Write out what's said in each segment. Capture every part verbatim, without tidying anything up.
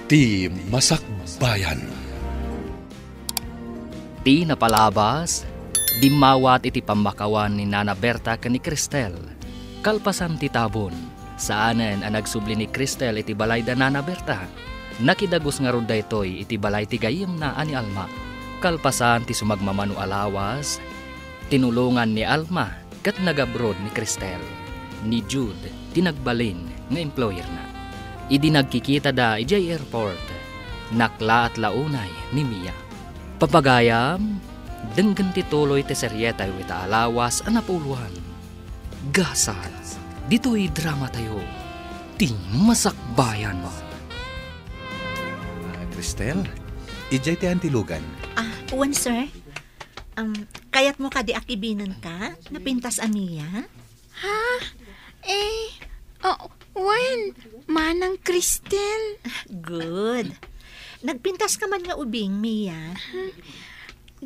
Ti Masakbayan. Ti napalabas, dimmawat iti pammakawan ni Nana Berta ken ni Cristel. Kalpasan ti tabon, saanen a nagsubli ni Cristel iti balay da Nana Berta. Nakidagus ngarud daytoy iti balay ti gayyemna a ni Alma. Kalpasan ti sumagmamano a lawas, tinulongan ni Alma ket nag-abroad ni Cristel. Ni Jude ti nagbalin nga employerna. Idi nagkikitada idiay airport, naklaat la unay ni Mia. Papagayam, denggen ti tuloy ti serietayo ita a lawas a napuloan. Gasat, ditoy dramatayo, Ti Masakbayan. Ah, Cristel, idiay ti antilugan. Ah, wen, sir. Um, kayatmo kadi a kibinenka? Napintas a Mia? Ha? Eh, oh, wen, manang Cristel. Good. Nagpintas ka man nga ubing, Mia?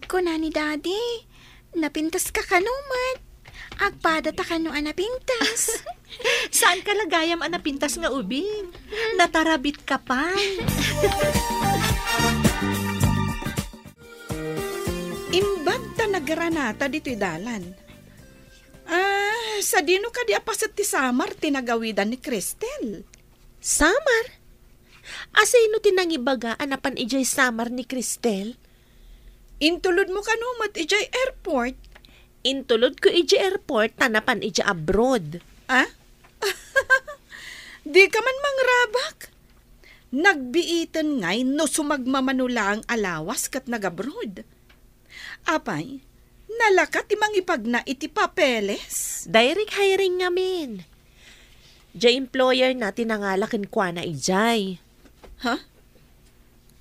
Kuna ni Daddy, napintas ka kano met? Agpada ta kano a napintas. Saan ka la gayam a napintas nga ubing? Natarabit ka pay. Imbag ta nagranata ditoy dalan. Ah, sadino kadi a paset ti samar ti nagawidan ni Cristel? Samar? Asino ti nangibaga a napan idiay samar ni Cristel? Intulodmo kano met idiay airport? Intulodko idiay airport ta napan idiay abroad. Ah? Di ka man mangrabak? Nagbiiten ngay no sumagmamano laeng a lawas ket nag-abroad. Apay, nalaka ti mangipagna iti papeles? Direct hiring ngamin. Diay employer na ti nangala kenkuana idiay. Ha?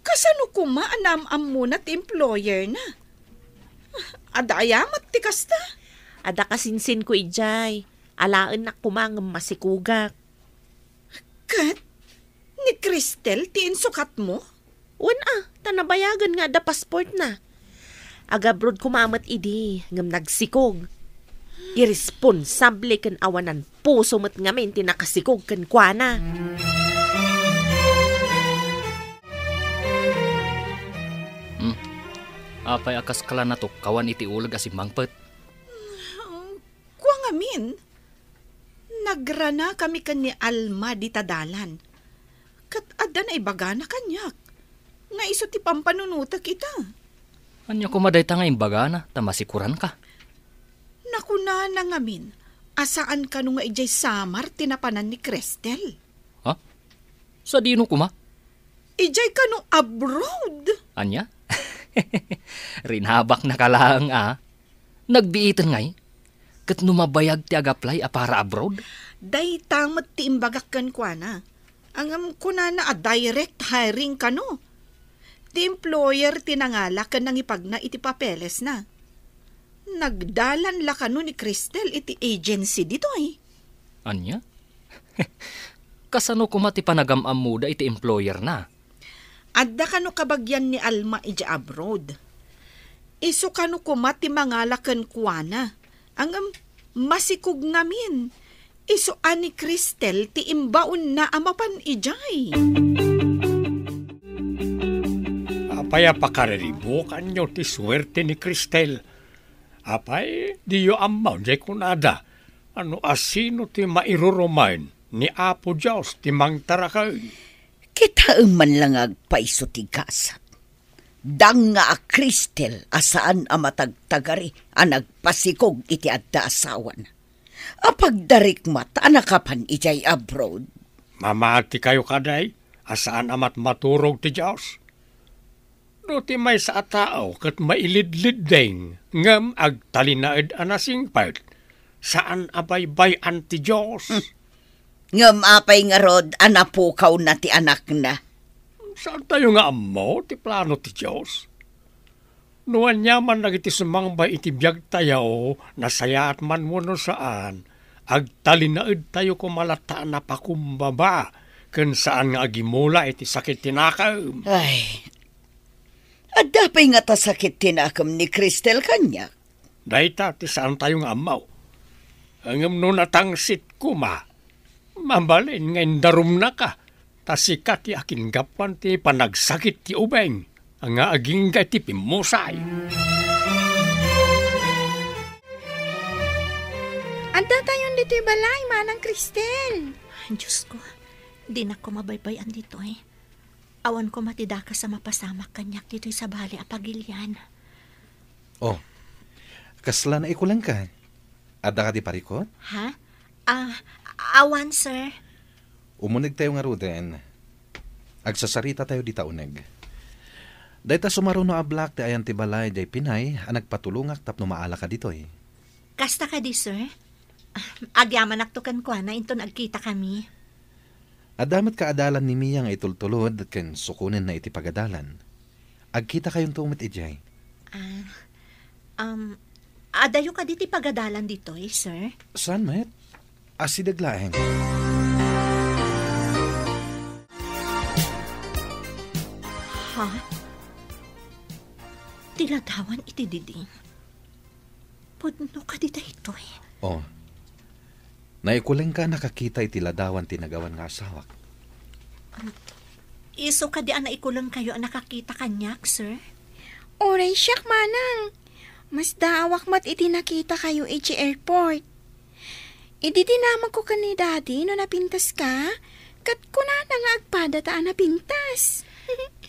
Kasano koma a naam-ammona ti employer na? Adda aya met ti kasta? Adda kasinsinko idiay. Alaennak koma ngem masikogak. Ket ni Cristel ti insukatmo? Wen a, ta nabayagen nga adda passport na. Agabroad koma met idi, ngem nagsikog. Irresponsable ken awanan puso met ngamin ti nakasikog kenkuana. Hmm. Apay a kaskala natukkawan iti uleg a simmangpet? Kua ngamin, nagranakami ken ni Alma dita dalan. Ket adda naibagana kaniak nga isu ti pampanunotek ita. Ania koma dayta nga imbagana ta masikuranka? Nakunana ngamin a saan kano nga idiay samar ti napanan ni Cristel. Ha? Sadino koma? Idiay kano abroad. Ania? Rinabaknaka laeng a. Nagbiiten ngay? Ket no mabayag ti agaplay a para abroad? Dayta met ti imbagak kenkuana. Ngem kunana a direct hiring kano. Ti employer ti nangala ken nangipagna iti papelesna. Nagdalan la kano ni Cristel iti agency ditoy. Ania? Kasano koma ti panagam-ammoda iti employerna? Adda kano kabagian ni Alma idiay abroad. Isu kano koma ti mangala kenkuana. Ngem masikog ngamin, isu a ni Cristel ti imbaonna a mapan idiay. Apay a pakariribukanyo ti suerte ni Cristel? Apay, diyo ammo diay kunada a no asino ti mairurumaen ni Apo Dios ti mangtarakay? Kitaem man la nga agpayso ti gasat. Dang nga a Cristel a saan a matagtagari a nagpasikog iti adda asawana. Apagdarikmat a nakapan idiay abroad. Mamati kayo kadi a saan a matmaturog ti Dios? No ti maysa a tao ket mailidlidding ngem agtalinaed a nasingpet, saan a baybay-an ti Dios. Hmm. Ngem apay ngarud a napukawna ti anakna? Saantayo nga ammo ti plano ti Dios. No aniaman dagiti sumangbay iti biagtayo, nasayaat man wenno saan, agtalinaedtayo koma latta a napakumbaba ken saan nga agimula iti sakit ti nakem. Ay, adda pay ngata sakit ti nakem ni Cristel kaniak? Dayta ti saantayo nga ammo. Ngem no natangsit koma, mabalin nga indarumnaka. Ta sika ti akingapuan ti panagsakit ti ubing nga agingga iti pimmusay. Addatayon ditoy balay, Manang Cristel. Diyos ko, dinak ko mabaybay-an ditoy. Awan koma ti dakes a mapasamak kaniak ditoy sabali a pagilian. Oh, kasla naikulengka? Adda kadi parikut? Ha? Ah, awan, sir. Umunegtayo ngaruden. Agsasaritatayo dita uneg. Dayta sumaruno a Black ti ayan ti balay diay pinay a nagpatulongak tapno maalaka ditoy. Kasta kadi, sir? Agyamanakto kenkuana inton agkitakami. Adda met kaadalan ni Mia nga itultulod ken sukonenna iti pagadalan. Agkitakayonto met idiay. Ah, um, adayo kadi ti pagadalan ditoy, sir? Saan met? Asideg laeng. Ha? Ti ladawan iti diding? Pudno kadi daytoy? Oh. Naikulengka a nakakita iti ladawan ti nagawan nga asawak. Um, isu kadi a naikulengkayo a nakakita kaniak, sir? Uray siak, Manang. Masdaawak met iti nakitakayo iti airport. Idi dinamagko ken ni Daddy no napintaska, ket kunana nga agpadata a napintas.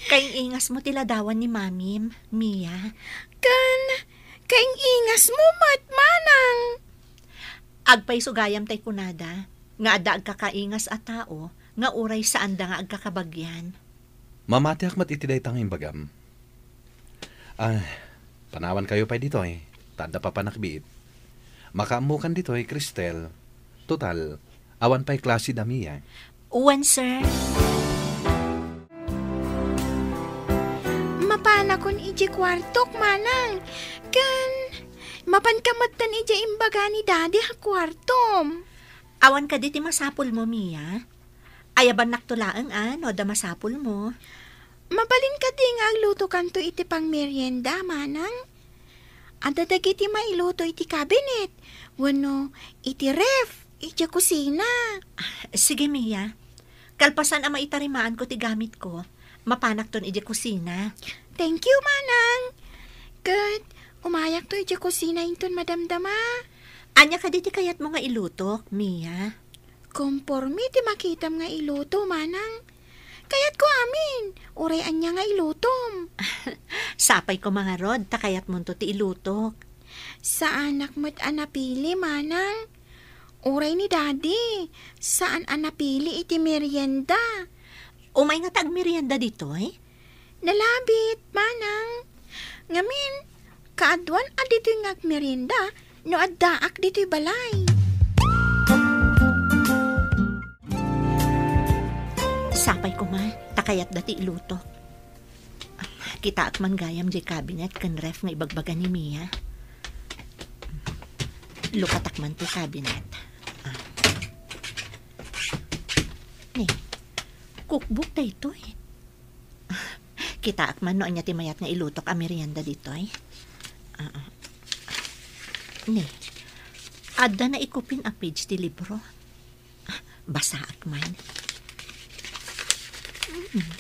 Kaing-ingasmo ti ladawan ni Mamim, Mia. Ken kaing-ingasmo met, Manang. Agpayso gayam tay kunada nga adda agkakaingas a tao nga uray saanda nga agkakabagian. Mamatiak met iti dayta nga imbagam. Ah, panawankayo pay ditoy, ta adda papanakbiit. Makaammokan ditoy, Cristel. Total, awan pay klase da Mia. Wen, sir. Mapanakon idiay kuartok, Manang. Ken, mapanka metten idiay imbaga ni Daddy a kuartom. Awan kadi ti masapulmo, Mia? Ayabannakto laeng a no adda masapulmo. Mabalin kadi nga aglutokanto iti pangmerienda, Manang? Adda dagiti mailuto iti kabinet wenno iti ref idiay kusina. Sige, Mia. Kalpasan a maitarimaanko ti gamitko, mapanakton idiay kusina. Thank you, Manang. Ket umayakto idiay kusina inton madamdama. Ania kadi ti kayatmo nga ilutok, Mia? Komporme ti makitam nga iluto, Manang. Kayatko amin, uray ania nga ilutom. Sapay koma ngarud ta kayatmonto ti ilutok. Saanak met a napili, Manang. Uray ni Daddy, saan a napili iti merienda. Umay ngata agmerienda ditoy? Nalabit, Manang. Ngamin, kaaduan a ditoy nga agmerienda no addaak ditoy balay. Sapay koma, ta kayatda ti ilutok. Kitaak man gayam diay kabinet ken ref nga ibagbaga ni Mia. Lukatak man ti kabinet. Ah. Ni, cookbook daytoy. Kitaak man no ania ti mayat nga ilutok a merienda ditoy. Ah, ah. Ni, adda naikupin a page ti libro. Basaak man. Mm.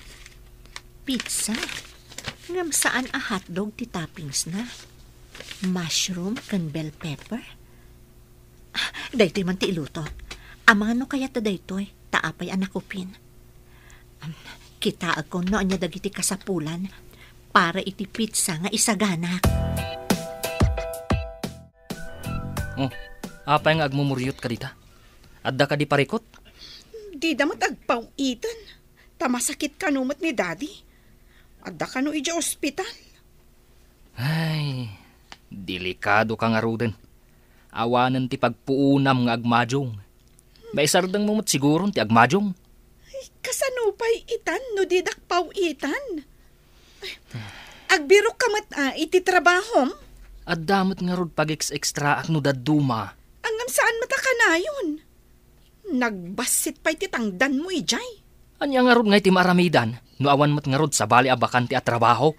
Pizza. Ngem saan a hotdog ti toppingsna. Mushroom ken bell pepper. Ah, daytoy man ti ilutok. Amangan no kayatda daytoy, ta apay a nakupin. Am, kitaek no ania dagiti kasapulan para iti pizza nga isaganak. Oh, apay nga agmumuriot ka dita? Adda kadi parikut? Dida met agpaw-iten. Ta masakit kano met ni Daddy. Adda kano idiay ospital. Ay, delikado ka ngaruden. Awanen ti pagpuonam nga agmadiong. Maisardengmo met siguron ti agmadiong. Ay, kasano pay itan no didak paw-itan? Ay, agbirok ka met, ah, iti trabahom? Adda met ngarud pag-ex-extraak no dadduma. Ngem saan met a kanayon? Nagbassit pay ti tangdanmo idiay. Ania ngarud nga iti maaramidan no awan met ngarud sabali a bakante a trabaho?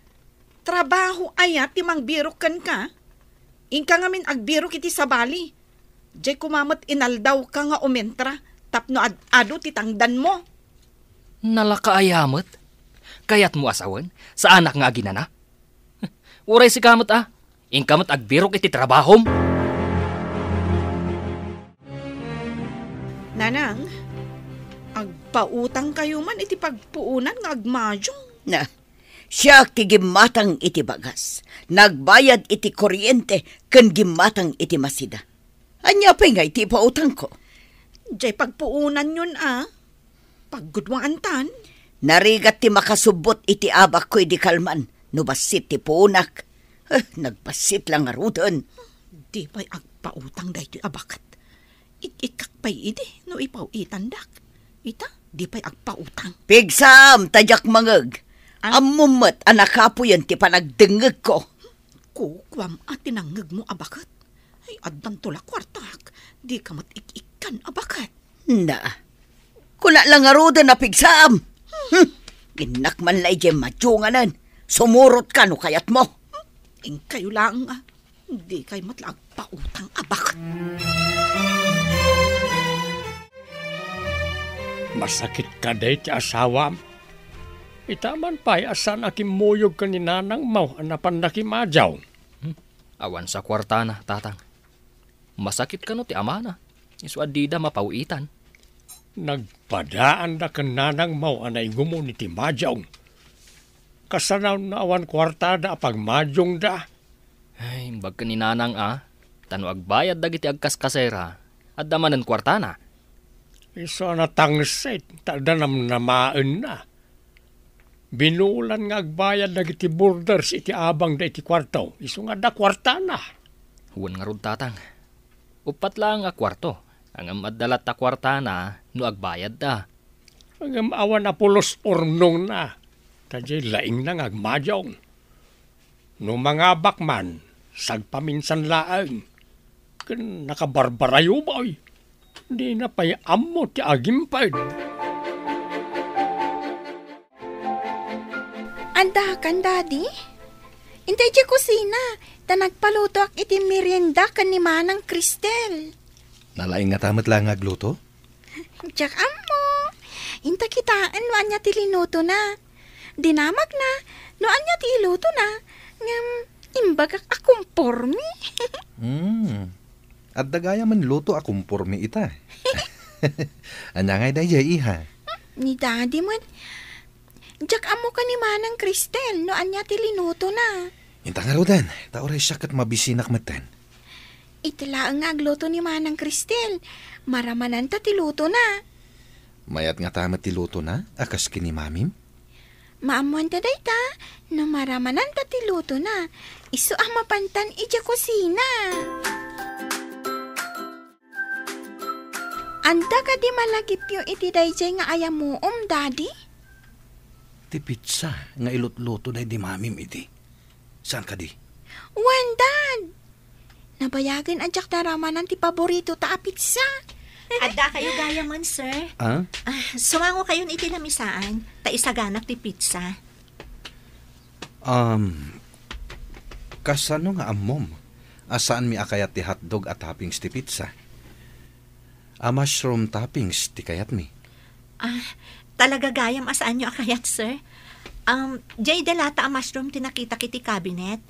Trabaho aya ti mangbirok kenka? Inka ngamin agbirok iti sabali. Diay koma met inaldawka nga umentra tapno ad-adu ti tangdanmo. Nalaka aya met? Kayatmo a sawen? Saanak nga aginana? Uray sika met a. Inka met agbirok iti trabahom. Nanang, agpautangkayo man iti pagpuonan nga agmayong. Na, siak ti gimmatang iti bagas, nagbayad iti kuryente, ken gimmatang iti masida. Ania pay ngay ti ipautangko? Jay pagpuonanyon a paggudwaantan. Narigat ti makasubbot iti abakko idi kalman no bassit ti puonak. Eh, nagbassit la ngaruden. Di pay agpautang daytoy a baket. It-ikkak pay idi no ipaw-itandak. Ita, di pay agpautang. Pigsam, ta diak mangeg. Ah? Ammom met a nakapuyen ti panagdengngegko. Kukuam a ti nangngegmo a baket. Ay, addanto la kuartak. Di ka met ik-ikkan a baket. Na, kuna la ngaruden a pigsam. Hmm, innak man la idiay madunganen. Sumurotka no kayatmo. Inkayo laeng a. Di kay met la agpautang a baket. Masakit kadi ti asawam? Ita man pay a saan a kimmuyog ken ni nanangmo a napan nakimajaw. Hmm? Awan sa kuartana, tatang. Masakit kano ti amana, isu a dida mapaw-itan. Nagpadaanda ken nanangmo a naigumon iti majong. Kasano no awan kuartada a pagmajongda? Ay, imbag ken ni nanang a, ta no agbayad dagiti agkaskasera, adda manen kuartana. Isu a natangsit, ta adda namnamaenna. Binulan nga agbayad dagiti borders iti abangda iti kuarto, isu nga adda kuartana. Wen ngarud, tatang. Uppat laeng a kuarto, ngem adda latta kuartana no agbayadda. Ngem awan a pulos urnongna, ta diay laingna nga agmajong. No mangabak man, sagpaminsan laeng. Ken nakabarbarayo, bay. Dina pay ammo ti agimped. Addakan, Daddy? Inta idiay kusina, ta nagpalutoak iti merienda ken ni Manang Cristel. Nalaing ngata met la nga agluto? Diak ammo. Inta kitaen no ania ti linutona. Dinamagna no ania ti ilutona, ngem imbagak a kumpormi. Hmm. Adda gayamen luto a kumpormi ita. Ania ngay daydiay, iha? Ni Daddy met. Diak ammo ken ni Manang Cristel no ania ti linutona. Inta ngaruden, ta uray siak ket mabisinak metten. Iti laeng nga agluto ni Manang Cristel, maramananta ti lutona. Mayat ngata met ti lutona a kas ken ni Mamim? Maammoanta dayta, no maramananta ti lutona, isu a mapantan idiay kusina. Adda kadi malagipyo iti daydiay nga ayamuom, Daddy? Ti pizza nga ilutluto daydi Mamim idi. Saan kadi? Wen, Dad! Nabayagen a diak naramanan ti paboritota a pizza. Adda kayo gayamen, sir? Ah? Ah, sumango kayon iti lamisaan, ta isaganak ti pizza. Um, kasano nga ammom a saanmi a kayat ti hotdog a toppings ti pizza? A mushroom toppings ti kayatmi. Ah, talaga gayam a saanyo a kayat, sir. Um, diay dalata a mushroom ti nakitak iti cabinet.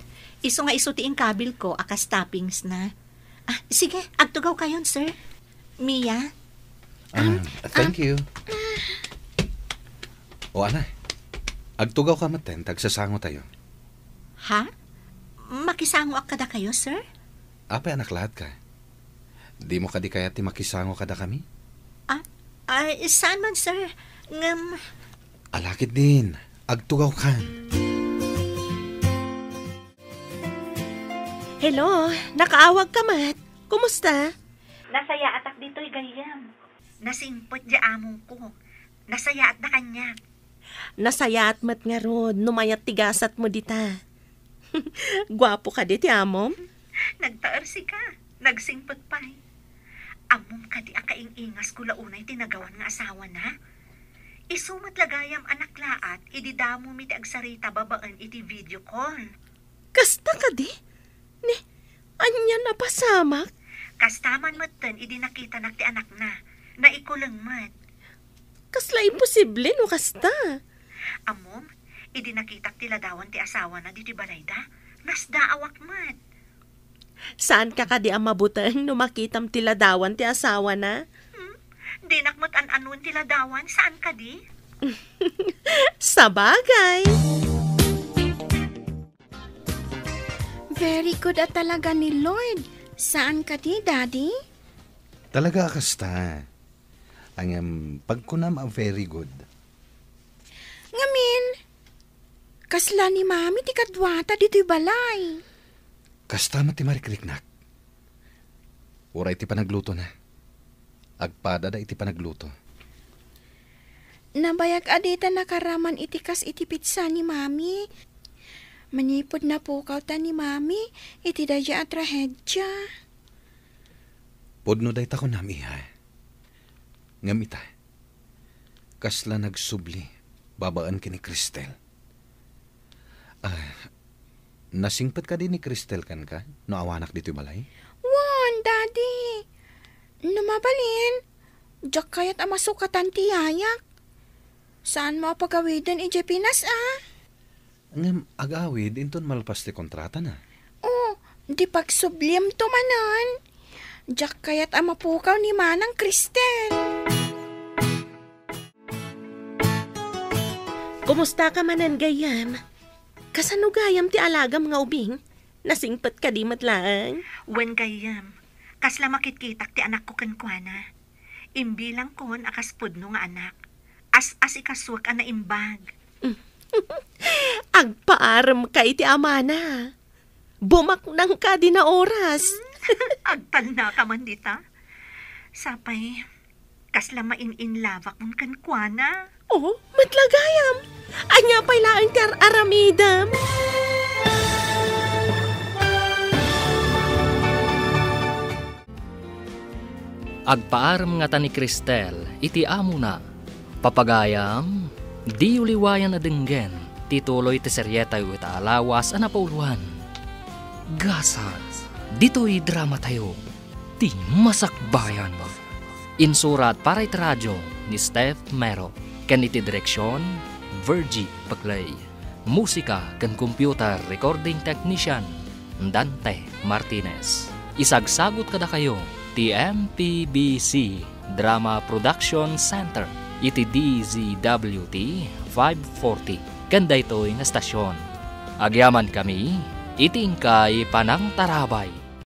Isu nga isu ti inkabilko a kas toppings na. Ah, sige, agtugaw kayon, sir. Mia? Ah, Um, thank um, you. O, ana, agtugaw ka metten, ta agsasango tayo. Ha? Makisangoak kadakayo, sir? Apay a naklaat ka? Dimo kadi kayat ti makisango kadakami? Ah, ay, saan man, sir. Ngem Ala ketdin, agtugaw kan. Hello, nakaawag ka met. Kumusta? Nasayaatak ditoy gayyem. Nasingpet diay amongko. Nasayaatda kaniak. Nasayaat met ngarud no mayat ti gasatmo dita. Guapo kadi ti amom? Nagtaersika. Nagsingpet pay. Ammom kadi a kaing-ingasko la unay ti nagawan nga asawana? Isu met la gayam a naklaat idi damomi ti agsarita babaen iti video call. Kasta kadi? Ni, ania napasamak? Kasta man metten idi nakitanak ti anakna. Naikuleng met. Kasla imposible no kasta. Ammom, idi nakitak ti ladawan ti asawana ditoy balayda, nasdaawak met. Saanka kadi a mabuteng no makitam ti ladawan ti asawana? Hmm? Dinak met an-anuen ti ladawan, saan kadi? Sabagay. Very good a talaga ni Lord. Saan kadi, Daddy? Talaga a kasta. Ngem pagkunam a very good. Ngamin, kasla ni Mami ti kaduata ditoy balay? Kasta met ti marikriknak. Uray ti panaglutona. Agpadada iti panagluto. Nabayag a dita nakaraman iti kas iti pitsa ni Mami. Manipud napukawta ni Mami iti daydiay a trahedia. Pudno dayta kunam, iha. Ngem ita, kasla nagsubli babaen ken ni Cristel. Ah, nasingpet kadi ni Cristel kenka no awanak ditoy balay? Wen, Daddy. No mabalin, diak kayat a masukatan ti yayak. Saanmo a pagawiden idiay Pinas, a? Ngem agawid inton malpas ti kontratana. Oh, di pagsubliamto manen. Diak kayat a mapukaw ni Manang Cristel. Kumustaka manen, gayyem? Kasano gayam ti alagam nga ubing? Nasingpet kadi met laeng? Wen, gayyem, kasla makitkitak ti anakko kenkuana. Imbilangkon a kas pudno nga anak. As-asikasuek a naimbag. Agpaaremka iti amana. Bumaknang kadi na oras. Agtalnaka man dita. Sapay, kasla maininlabakon kenkuana. Oh, met la gayam. Ania pay laeng ti ar-aramidem? Agpaarem ngata ni Cristel iti amona. Papagayam, diyo liwayan a denggen ti tuloy ti serietayo ita a lawas a napauloan. Gasat, ditoy dramatayo, ti Masakbayan. Insurat para iti radio ni Steph Mero, ken iti direksion, Virgie Paclay. Musika ken computer recording technician, Dante Martinez. Isagsagut kadakayo ti M P B C Drama Production Center iti D Z W T five forty ken daytoy nga estasion. Agyamankami iti inkay panangtarabay.